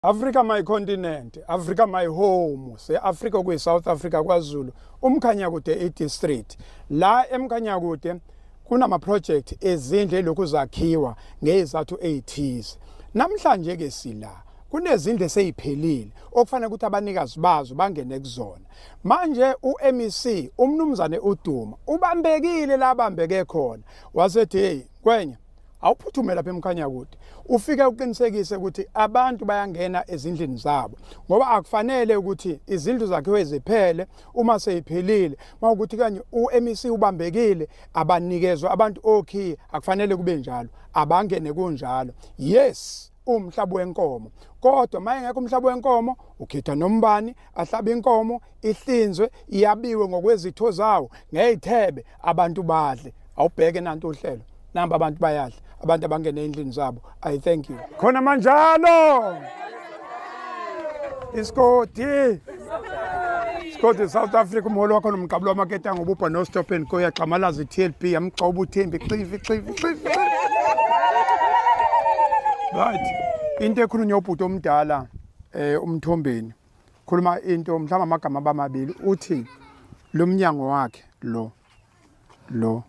Africa my continent, Africa my home, se-Africa kuyi-South Africa kwaZulu, uMkhanyakude i-district. La eMkhanyakude kunama-project ezindlu elokhu zakhiwa ngezizathu ey'thize. Namhlanje ke sila kunezindlu eseyiphelile okufanele ukuthi abanikazi bazo bangene kuzona. Manje u-MEC umnumzane uDuma ubambekile la abambeke khona wasethi hey Ngwenya awuphuthume lapha eMkhanyakude ufike uqinisekise ukuthi abantu bayangena ezindlini zabo ngoba akufanele ukuthi izindlu zakhiwe ziphele uma seyiphelile mawukuthi kanye uMEC ubambekile abanikezwa abantu okhiye akufanele kube njalo abangene kunjalo yes umhlaba wenkomo kodwa maye ngekho umhlaba wenkomo ukhetha nombani ahlabe inkomo ihlinzwe iyabiwe ngokwezitho zawo ngeyithebe abantu badle awubheke nanto uhlelo namba abantu bayadla abantu abangene endlini zabo i thank you khona manjalo isigodi isigodi South Africa umholo wakho nomqabulo wamaketanga ububha no stop and go yaxamalaza i-TLB yamgxoba uThembi xifi xifi xifi right into ekhulunywa ubhuti omdala eh umthombeni khuluma into mhlawumbe amagama abamabili uthi lo mnyango wakhe lo lo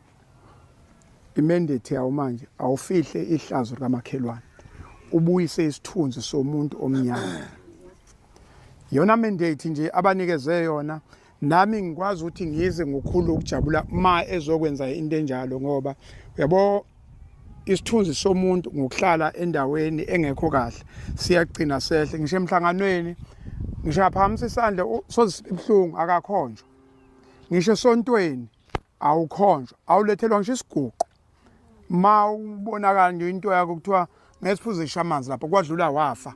imandate yawo manje awufihle ihlazo likamakhelwane ubuyise isithunzi somuntu omnyama yona mandate nje abanikeze yona nami ngikwazi ukuthi ngize ngokhulu ukujabula uma ezokwenza into enjalo ngoba uyabo isithunzi somuntu ngokuhlala endaweni engekho kahle siyagcina sehle ngisho emhlanganweni ngisho ngaphakamisa isandla soze sibuhlungu akakhonjwa ngisho esontweni awukhonjwa awulethelwa ngisho isiguqo ma ubonakala nje into yakho kuthiwa ngesiphuze ishamanzi lapho kwadlula wafa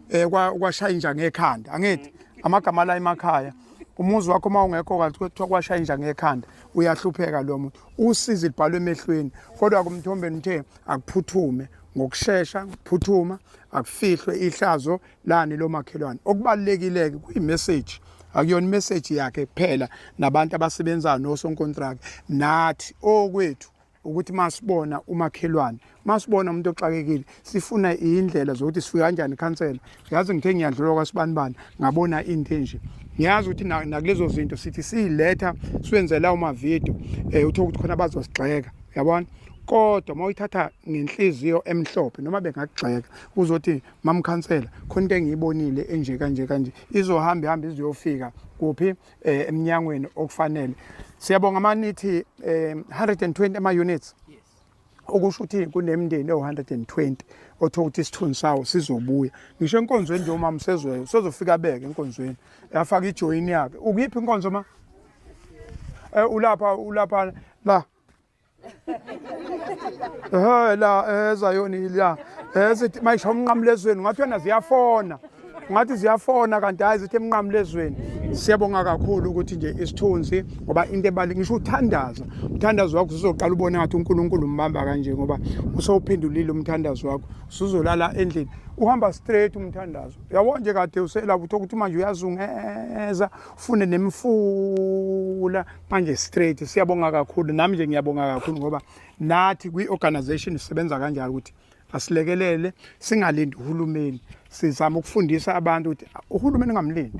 eh kwashaya inja ngekhanda angithi amagama la emakhaya umuzi wakho uma ungekho kahle kuthiwa kwashaya inja ngekhanda uyahlupheka lo muntu usizi libhalwe emehlweni kodwa kumthombeni uthe akuphuthume ngokushesha phuthuma akufihlwe ihlazo lani lomakhelwane okubalulekile-ke kuyi-message akuyona imessage yakhe kuphela nabantu abasebenzayo nosonkontraki nathi okwethu ukuthi masibona umakhelwane masibona umuntu oxakekile sifuna indlela zokuthi sifike kanjani ikhansela yazi ngithe ngiyadlula kwasibanibani ngabona into enje ngiyazi ukuthi nakulezo zinto sithi siyiletha siwenze lawo mavidiyo um eh, uthole ukuthi khona bazosigxeka yabona kodwa uma uyithatha ngenhliziyo emhlophe noma bengakugxeka uzothi mamkhansela khona into engiyibonile enje kanje kanje izohamba ihamba iziyofika kuphi eh, emnyangweni okufanele siyabonga manithi eh, 120 ama units okusho ukuthi kunemindeni ewu-120 othola ukuthi isithunzi sawo sizobuya ngisho enkonzweni nje umama usezweyo usezofika abeke enkonzweni yafaka ijoyini yakhe ukuyiphi inkonzo ma um ulapha ulapha la Ehhe la ezayoni la ezithi mayisho umnqamulezweni ngathi wena ziyafona ngathi ziyafona kanti hayi zithi emnqamulezweni siyabonga kakhulu ukuthi nje isithunzi ngoba into ebali ngisho uthandaza umthandazo wakho uzoqala ubone ngathi uNkulunkulu umbamba kanje ngoba usewuphendulile umthandazo wakho usuzolala endlini uhamba straight umthandazo uyabona nje kade uselapho ukuthi manje uyazungeza ufune nemfula manje straight siyabonga kakhulu nami nje ngiyabonga kakhulu ngoba nathi kwi-organization sisebenza kanjalo ukuthi asilekelele singalindi uhulumeni sizama ukufundisa abantu ukuthi uhulumeni ungamlindi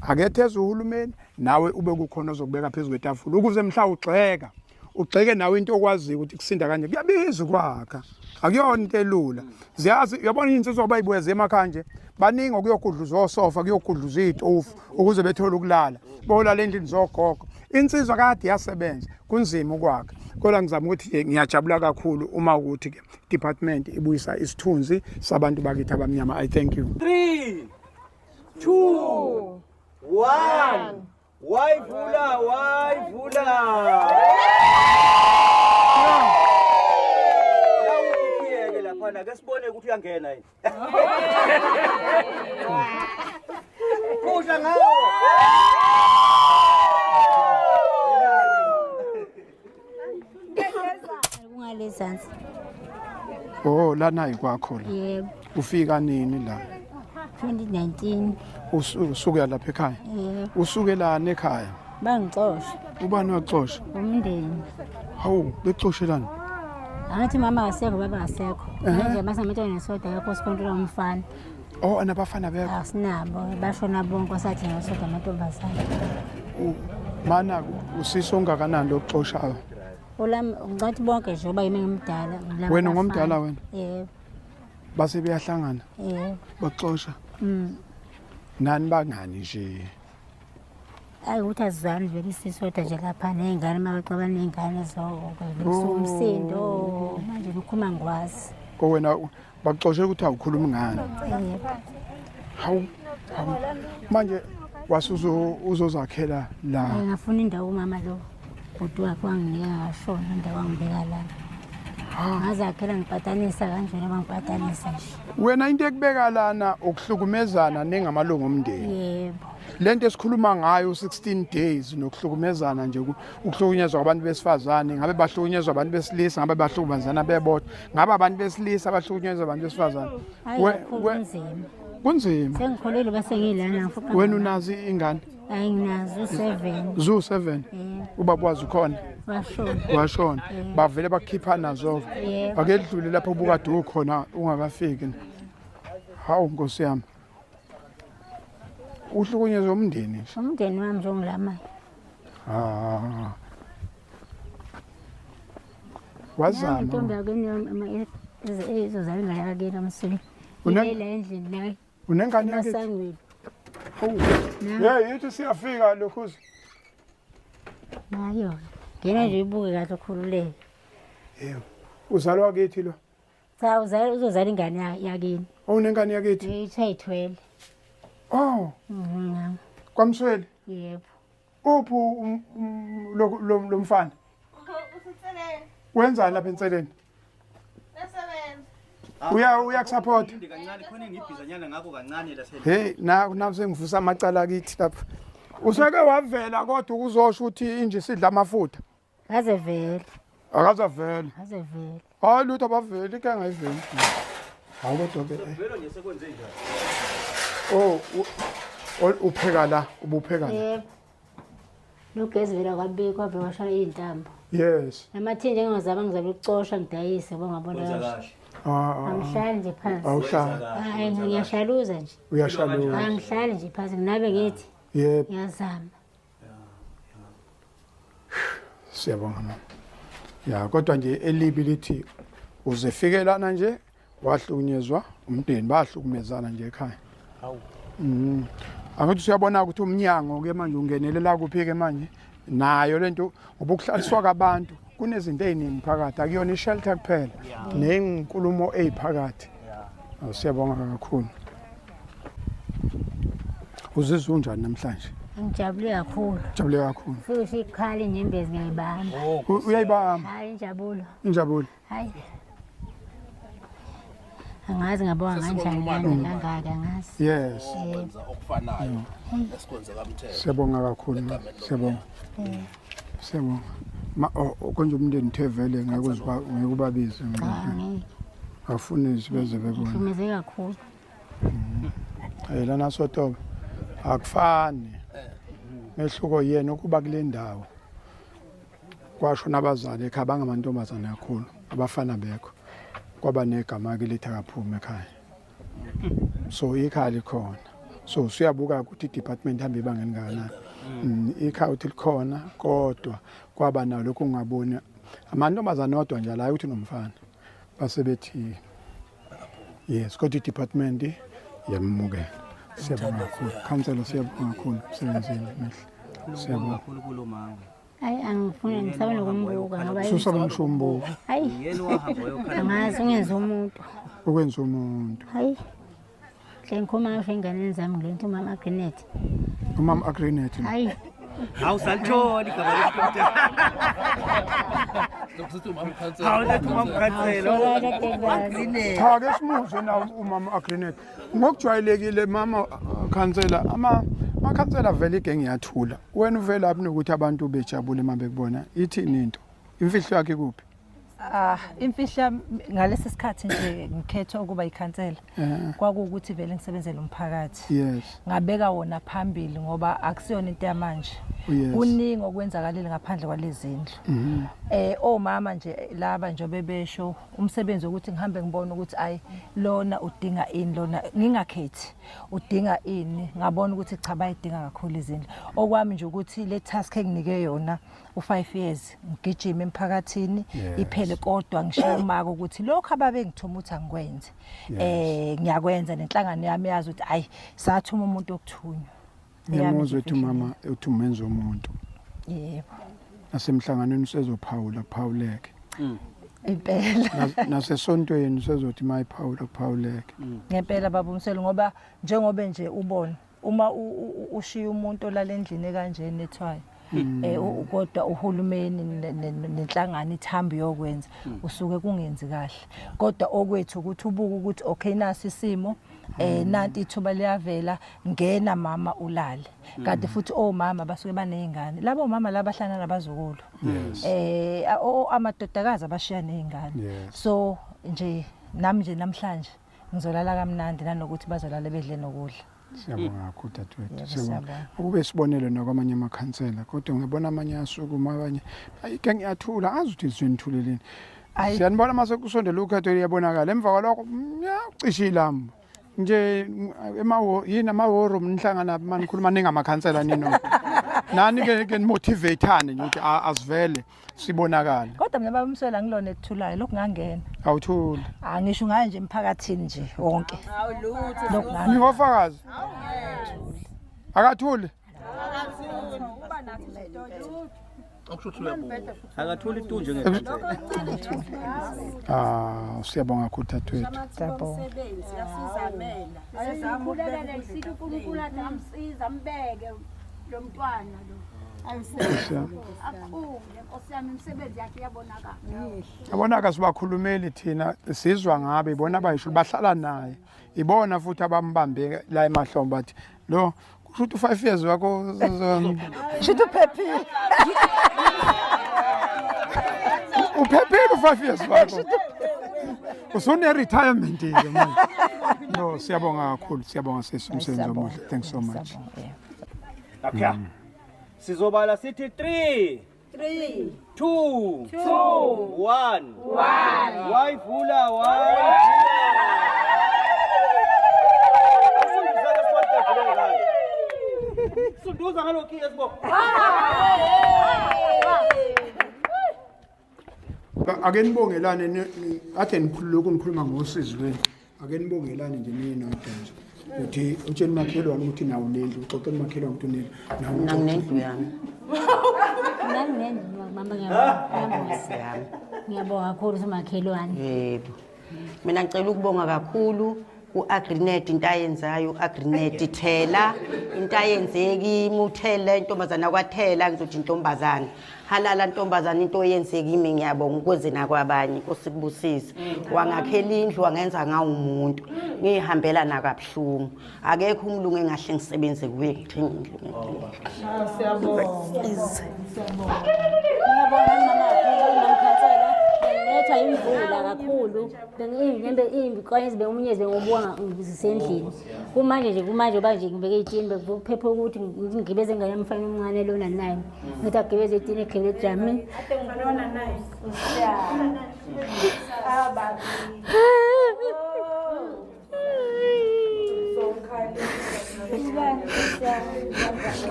aketheze uhulumeni nawe ube kukhona ozokubeka phezu kwetafula ukuze mhla ugxeka ugxeke nawe into okwaziyo ukuthi kusinda kanje kuyabiza ukwakha akuyona into elula ziyazi uyabona insizwa abayibuya zemakhaya nje baningi okuyogudluza osofa kuyogudluza iy'tofu ukuze bethole ukulala bolala endlini zogogo insizwa kade yasebenza kunzima ukwakha kodwa ngizama ukuthi ngiyajabula kakhulu uma ukuthi ke department ibuyisa isithunzi sabantu bakithi abamnyama i thank you 3 2 1 Wayivula, wayivula. Yawukhiyeke laphana ke sibone ukuthi uyangena yini. Phusha ngawo. Kungalezansi. Oh lana yikwakho la. Yebo. Ufika nini la? 2019. Usuke lapha ekhaya? Yebo. Usukelani ekhaya? Bangixosha. Ubani waxosha? Umndeni. Hawu, bexoshelani? Angithi mama akasekho baba akasekho. Manje mase ngimtshela nesodwa yakho sikontrola umfana. Oh, nabafana bekho. Asinabo, bashona bonke kwasathi ngasodwa amantombazane. Mana usisi ongakanani lokuxoshayo? Olami ngicathi bonke nje ngoba yimi ngimdala. ngilaba Wena abafana. ungomdala wena? Yebo, Base beyahlangana yebo. baxosha. Nani bangani nje? Hayi ukuthi azizwani vele isisodwa nje lapha ney'ngane uma bexabana ney'ngane Oh. umsindo manje ngikhuluma ngikwazi. Ko wena baxoshe ukuthi awukhulumi ngani? Yebo. Hawu. hawu. Manje wasuzo uzozakhela la. Hayi, ngafuna indawo umama lo bhuti wakhe wanginika ngashona indawo wangibeka la. Ngazakhela ngipatanisa kanjena bangipatanisa nje. Wena into ekubeka lana ukuhlukumezana ningamalungu omndeni. Yebo. Lento esikhuluma ngayo 16 days nokuhlukumezana nje ukuhlukunyezwa kwabantu besifazane ngabe bahlukunyezwa abantu besilisa ngabe bahlukumezana bebodwa ngabe abantu besilisa abahlukunyezwa abantu besifazane Hayi kakhulu kunzima. Kunzima. Sengikhulile bese ngilana ngifuqa. Wena unazi ingane? Hayi nginazo u7. Zu7. Yebo. Ubaba wazi ukhona? Washona. Washona. Bavele bakhipha nazo. Yebo. Akedlule lapho ubukade ukhona ungakafiki. Hawu Nkosi yami. Uhlukunyezwa umndeni nje. Umndeni wami nje ongilamayo. Ah. Wazama. Intombi yakini izozala ingane yakini amswini. Ile endlini nayo. Unengane yakithi? Emasangweni. Hawu. Hey, yithi siyafika lokhuza. Nayo. Ngena nje uyibuke kahle ukhululeke. Yebo. Uzalwa kithi lo. Cha uzala uzozala ingane yakini. Oh, unengane yakithi? Ithe ithwele. Oh, Mhm. kwaMsweli. Yebo. Uphi lo mfana? Usenseleni. Wenzani lapha enseleni? Uyasebenza. Uya uyakusupport. Ulinde kancane khona engibhizanyana ngakho kancane la sele. Hey, na na sengivusa amacala kithi lapha. Useke wavela kodwa ukuzosho ukuthi inje sidla amafutha. Ngaze vele. Akazavela. Ngaze vele. Hayi lutho abaveli ke ngayiveli. Hawu kodwa ke. Velo nje sekwenze njani? Oh, upheka la, ubupheka la. Yebo. Lugezi vele kwabikwa kwave kwashaya iy'ntambo. Yes. Namathinja engingazama ngizama ukucosha ngidayise ngoba ngabona Wenza kahle. kahle. Ah, ah, Angihlali nje phansi. awuhlali. Hayi ngiyashaluza nje. Uyashaluza. Angihlali nje phansi nginabe ngithi Yebo. ngiyazama. Siyabonga mama. Ya kodwa nje elibi lithi uzefike lana nje wahlukunyezwa umndeni bahlukumezana nje ekhaya. Hawu. Angithi usuyabona ukuthi umnyango ke manje ungenelela kuphi ke manje nayo lento ngoba ukuhlaliswa kwabantu kunezinto eziningi phakathi akuyona ishelter kuphela nezinkulumo eziphakathi. Awu, Siyabonga kakhulu. Uzizwa unjani namhlanje? Ngijabule kakhulu. Jabule kakhulu. Futhi ikhala inyembezi ngiyayibamba. Uyayibamba Hayi injabulo. injabulo. Hayi. Angazi ngabonga kanjani kangaka kangaka angazi. Yes. Okwenza okufanayo esikwenze kamthetho. Siyabonga kakhulu. Siyabonga. Siyabonga. Ma oh, konje umndeni uthe vele ngeke uziba ngeke ubabize Cha ngoba ngeke. afuni sibeze bebona. Ngihlukumeze kakhulu. Hey lana sotobe akufani. Mehluko yena ukuba kule ndawo. Kwasho nabazali ekhaya bangamantombazane kakhulu abafana bekho. Kwaba negama ke lithi akaphume ekhaya. So ikhaya likhona. So usuyabuka ukuthi i-department ihambe ibanga elingakanani. Ikhaya uthi likhona kodwa kwaba nawo lokhu ungaboni amantombazane odwa nje la ukuthi nomfana base bethi yes kodwa i-department yamukela. Siyabonga kakhulu. Councillor siyabonga kakhulu emsebenzini mihle. Siyabonga. Kakhulu kulo mama. Hayi angifuni ngisaba nokumbuka ngoba Susaba ngisho umbuko hayi Yena wahamba wayokhala. angazi ungenza umuntu. ukwenza umuntu. Hayi. Hle ngikhuluma ngisho enganeni zami ngilento umama Agrinet. Umama Agrinet. Hayi Hawu salitholi igama lomntu. Lokuthi umama ukhansela. Hawu lethu umama ukhansela. awusolakade Cha ke simuzwe na umama Agrinet. Ngokujwayelekile mama khansela ama amakhansela vele igenge iyathula. Wena uvela aphi nokuthi abantu bejabule uma bekubona ithini into? Imfihlo yakhe kuphi? Ah, imfihlo yami ngalesi sikhathi nje ngikhethwa ukuba ikhansela. Kwakuwukuthi vele ngisebenzele umphakathi. Yes. Ngabeka wona phambili ngoba akusiyona into yamanje. Oh, yes. Kuningi okwenzakalile ngaphandle kwalezindlu. Omama nje laba nje bebesho umsebenzi wokuthi ngihambe ngibone ukuthi ayi lona udinga ini, lona ngingakhethi udinga ini, ngabona ukuthi cha bayidinga kakhulu izindlu. Okwami nje ukuthi le task enginike yona u5 years ngigijime emphakathini iphele, kodwa ngishiye umaka ukuthi lokho ababengithuma ukuthi angikwenze ngiyakwenza, nenhlangano yami yazi ukuthi ayi sathuma umuntu okuthunywa. Ngiyamuzwa ethi umama uthi umenza umuntu. Yebo. Nasemhlanganweni usezophawula kuphawuleke. Impela. Nasesontweni usezothi mayiphawula kuphawuleke. Ngempela baba uMsweli, ngoba njengoba nje ubona uma ushiya umuntu olala endlini kanjena ethwayo, kodwa uhulumeni nenhlangano ithambi yokwenza usuke kungenzi kahle, kodwa okwethu ukuthi ubuke ukuthi okay nasi isimo, nanti ithuba liyavela, ngena mama ulale. Kanti futhi omama basuke banezingane, labo mama laba bahlala nabazukulu, amadodakazi abashiya nezingane. So nje nami nje namhlanje ngizolala kamnandi, nanokuthi bazolala bedle nokudla. Siyabonga kakhulu dadewethu. Yebo, Siyabonga. siyabonga. Ukube isibonelo nakwamanye amakhansela, kodwa ngibona amanye asukuma, abanye ayike ngiyathula, azi ukuthi nithuleleni. Ayi. Siyanibona mase kusondela ukhetho liyabonakala, emva kwalokho yacisha ilambu nje emawo yini ama-war room nihlangana manikhuluma ningamakhansela nino nani ke ke nimotivateane nje ukuthi asivele sibonakale. Kodwa mina baba uMsweli angilona ekuthulayo, lokhu ngangena. Awuthuli. Angisho ngaye nje emphakathini nje wonke. Lokhu ngangena. Ningofakazi akathuli. Okusho ukuthi uyabuka. Akathuli tu njengekhansela. Ah, siyabonga kakhulu dadewethu. Siyabonga. Sikhulekele sithi uNkulunkulu athi amsize ambeke lo mntwana lo. Akhule Nkosi yami, imisebenzi yakhe iyabonakala. Yabona ke sibakhulumeli thina, sizwa ngabe ibona abayisho bahlala naye, ibona futhi abambambe la emahlombe bathi lo kusho ukuthi u-5 years wakho. Shuthi uphephile. Uphephile u-5 years wakho, usune-retirement ke manje. No, siyabonga kakhulu, siyabonga sisi, umsebenzi omuhle, thanks so much. Siyabonga, yeah. Lapha. Sizobala sithi 3 3 2 2 1 1 wayivula wayivula. Sunduza ngalokhu esibo. Ake nibongelane ade nikhululeke nikhuluma ngosizi lwenu, ake nibongelane nje ninodwa nje uthi utsheni makhelwane ukuthi nawo unendlu, uxoxe umakhelwane ukuthi unendlu nawe. Mina nginendlu yami. Mina nginendlu mama, ngiyabonga. Yami. Ngiyabonga kakhulu simakhelwane. Yebo. Mina ngicela ukubonga kakhulu ku-Agrinet, into ayenzayo u-Agrinet Thela, into ayenze kimi uThela, intombazana kwaThela, ngizothi intombazana. Halala ntombazana, into oyenze kimi ngiyabonga, ukwenze nakwabanye, Nkosi kubusise. Wangakhela indlu, wangenza ngawumuntu. Ngihambela nakabuhlungu. Akekho umlungu engahle ngisebenze kuye ngithenga indlu. Ngiyabonga mama kakhulu mamkhansela. Bengilethwa imvula kakhulu. Benginembe imbi kanye bengunyezi bengibuka ngisendlini. Kumanje nje kumanje oba nje ngibeke itini bekuphepha ukuthi ngigibeze ingane yomfana omncane lona naye. Ngithi agibeze itini egibele edramini.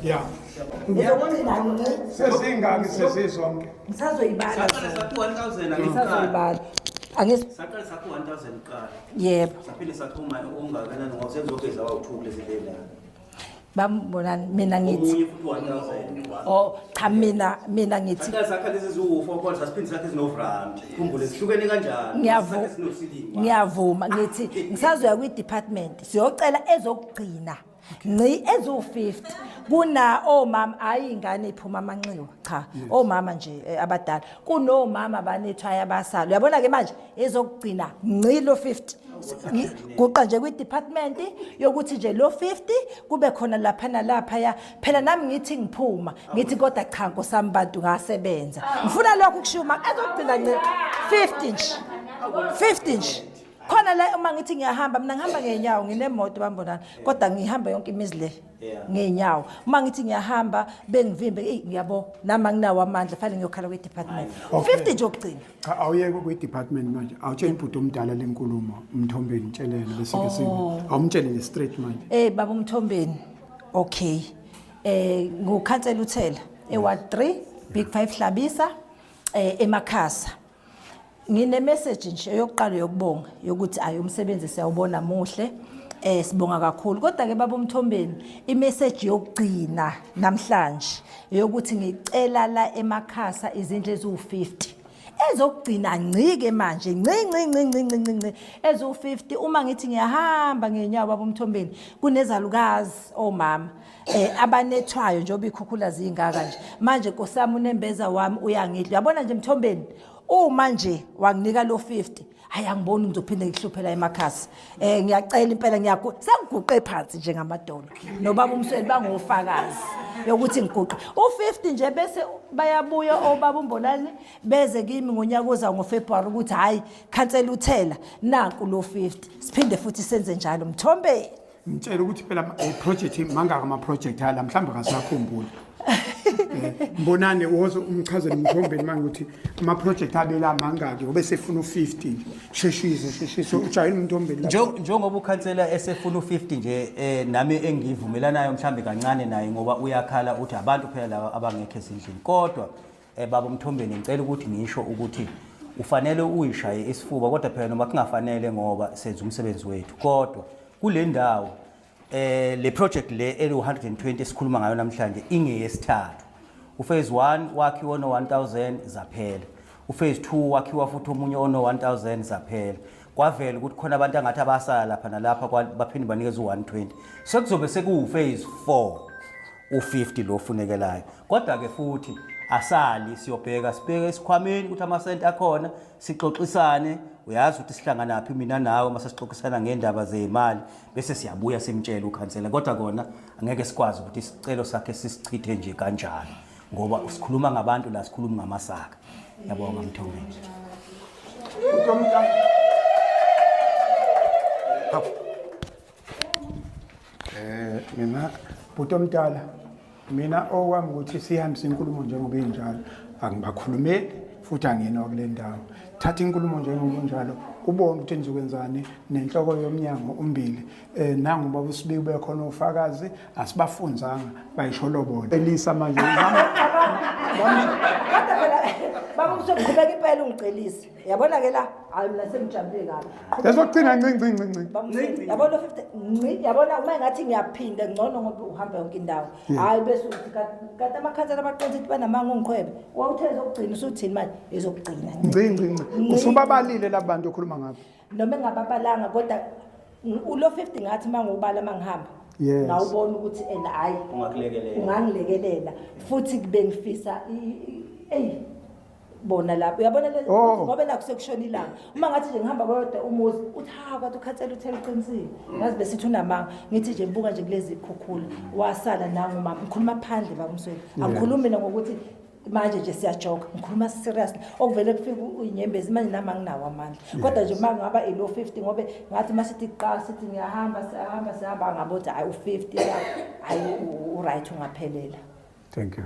Ya, sezingaki sezizonke? Ngisazoyibala. Saqale sathi 1000. Ngisazoyibala. Angis Saqale sathi 1000 kuqala. Yebo. Saphinde sathi uma ungakanani ngoba senzogeza wawu2 kulezi lena. Bambonani mina ngithi Omunye futhi 1000. Oh cha, mina ngithi Saqale sakha lezi ziwu4 kodwa sasiphinde sakhe ezinovrand. Khumbule zihlukene kanjani? Ngiyavu Sakhe ezino-ceiling. Ngiyavuma, ngithi ngisazoya kwi-department siyocela ezokugcina ngci eziwu-50 kuna omama, hayi ingane iphuma amanxiwa, cha, omama nje abadala, kunomama banethwaya abasala, uyabona ke manje ezokugcina ngci lo 50. Guqa nje kwi-department yokuthi nje lo 50 kube khona lapha nalaphaya. Phela nami ngithi ngiphuma ngithi kodwa cha nkosami bantu, ngasebenza, ngifuna lokhu kushiwo ma ezokugcina nce 50 nje, 50 nje. Khona la uma ngithi ngiyahamba mina ngihamba ngezinyawo nginemoto bambonana kodwa ngihamba yonke imizi le ngezinyawo. Uma ngithi ngiyahamba bengivimbe eyi ngiyabo nami anginawo amandla fanele ngiyokhala kwi department. 50 nje okugcina. Cha awuyeke kwi department manje. Awutshela ubhuti omdala lenkulumo umthombeni tshelele bese ke simo. Oh. Awumtshele nje straight manje. Eh baba umthombeni. Okay. Eh ngukhansela uThela e Ward 3 Big 5 Hlabisa eh eMakhasa. Ngine message nje eyokuqala yokubonga yokuthi ayi umsebenzi siyawubona muhle. Eh sibonga kakhulu kodwa ke baba uMthombeni imessage yokugcina namhlanje yokuthi ngicela la emakhasa izindlu eziwu50 ezokugcina ngcike manje ngci ngci ngci ngci ngci ngci ngci eziwu50 uma ngithi ngiyahamba ngenyawo baba uMthombeni kunezalukazi omama eh abanethwayo njengoba ikhukhula zingaka nje manje nkosami unembeza wami uyangidla uyabona nje Mthombeni uma nje wanginika lo 50 hayi angiboni ngizophinde ngihluphe la emakhasi eh ngiyacela impela ngiyagu sengiguqe phansi nje ngamadolo nobaba umsweli bangofakazi yokuthi ngiguqe u50 nje bese bayabuya obaba uMbolani beze kimi ngonyaka ozayo ngoFebruary ukuthi hayi khansela uthela nanku lo 50 siphinde futhi senze njalo Mthombeni Ngitshela ukuthi phela eh, project mangaka ama project ala mhlawumbe akasakhumbuli. Eh, Mbonani woze umchazele umthombeni manje ukuthi ama project abela mangaki ngoba sefuna u50 nje. Sheshise sheshise ujayile umthombeni la. Njengoba ukhansela esefuna u50 nje eh nami engivumelanayo mhlambe kancane naye ngoba uyakhala uthi abantu phela laba abangekho ezindlini kodwa eh baba uMthombeni ngicela ukuthi ngisho ukuthi ufanele uyishaye isifuba kodwa phela noma kungafanele ngoba senza umsebenzi wethu kodwa kule ndawo eh le project le elu 120 esikhuluma ngayo namhlanje ingeyesithathu uphase 1 wakhiwa no 1000 zaphela uphase 2 wakhiwa futhi omunye ono 1000 zaphela kwavela ukuthi khona abantu angathi abasala lapha nalapha baphinde banikeza u120 sekuzobe sekuwu phase 4 u50 lo ofunekelayo kodwa ke futhi asali siyobheka sibheke esikhwameni ukuthi amasenti akhona sixoxisane uyazi ukuthi sihlanganaphi mina nawe uma sesixoxisana ngendaba zeyimali bese siyabuya simtshele ukhansela kodwa kona angeke sikwazi ukuthi isicelo sakhe sisichithe nje kanjalo ngoba sikhuluma ngabantu la sikhuluma ngamasaka yabonga mthomeni Eh mina bhuti omdala mina owami ukuthi sihambise inkulumo njengoba injalo angibakhulumeli futhi angiyena kule ndawo thatha inkulumo njengoba unjalo ubone ukuthi nizokwenzani nenhloko yomnyango umbili eh nangu baba usibiki bekhona ufakazi asibafunzanga bayisholo bona elisa manje kodwa phela baba usoqhubeka impela ungicelise yabona ke la hayi mina sengijabule kabi Lesokugcina nci nci nci nci. Yabona 50 nci yabona uma ngathi ngiyaphinda ngcono ngoba uhamba yonke indawo. Hayi bese uthi kanti amakhansela abaqonda ukuthi banamanga ongiqhwebe. Wawuthe ezokugcina usuthini manje ezokugcina. Nci nci nci. Usubabalile labantu okhuluma ngabo. Noma engababalanga kodwa ulo 50 ngathi mangubala mangihamba. Yes. Ngawubona ukuthi ena hayi Ungakulekelela. Ungangilekelela futhi kube ngifisa eyi bona lapho uyabona le Oh. ngoba nakho sekushona ilanga uma ngathi nje ngihamba kodwa umuzi uthi ha kodwa ukhathele uthela uqinisile ngazi besithi unamanga ngithi nje buka nje kulezi khukhula wasala nangu mama ngikhuluma phandle baba Msweli angikhulumi mina ngokuthi manje nje siyajoka ngikhuluma seriously okuvele kufike uyinyembezi manje nami anginawo amandla kodwa nje uma ngaba ilo 50 ngobe ngathi masithi qala sithi ngiyahamba siyahamba sihamba ngabothi hayi u50 hayi u right ungaphelela Thank you.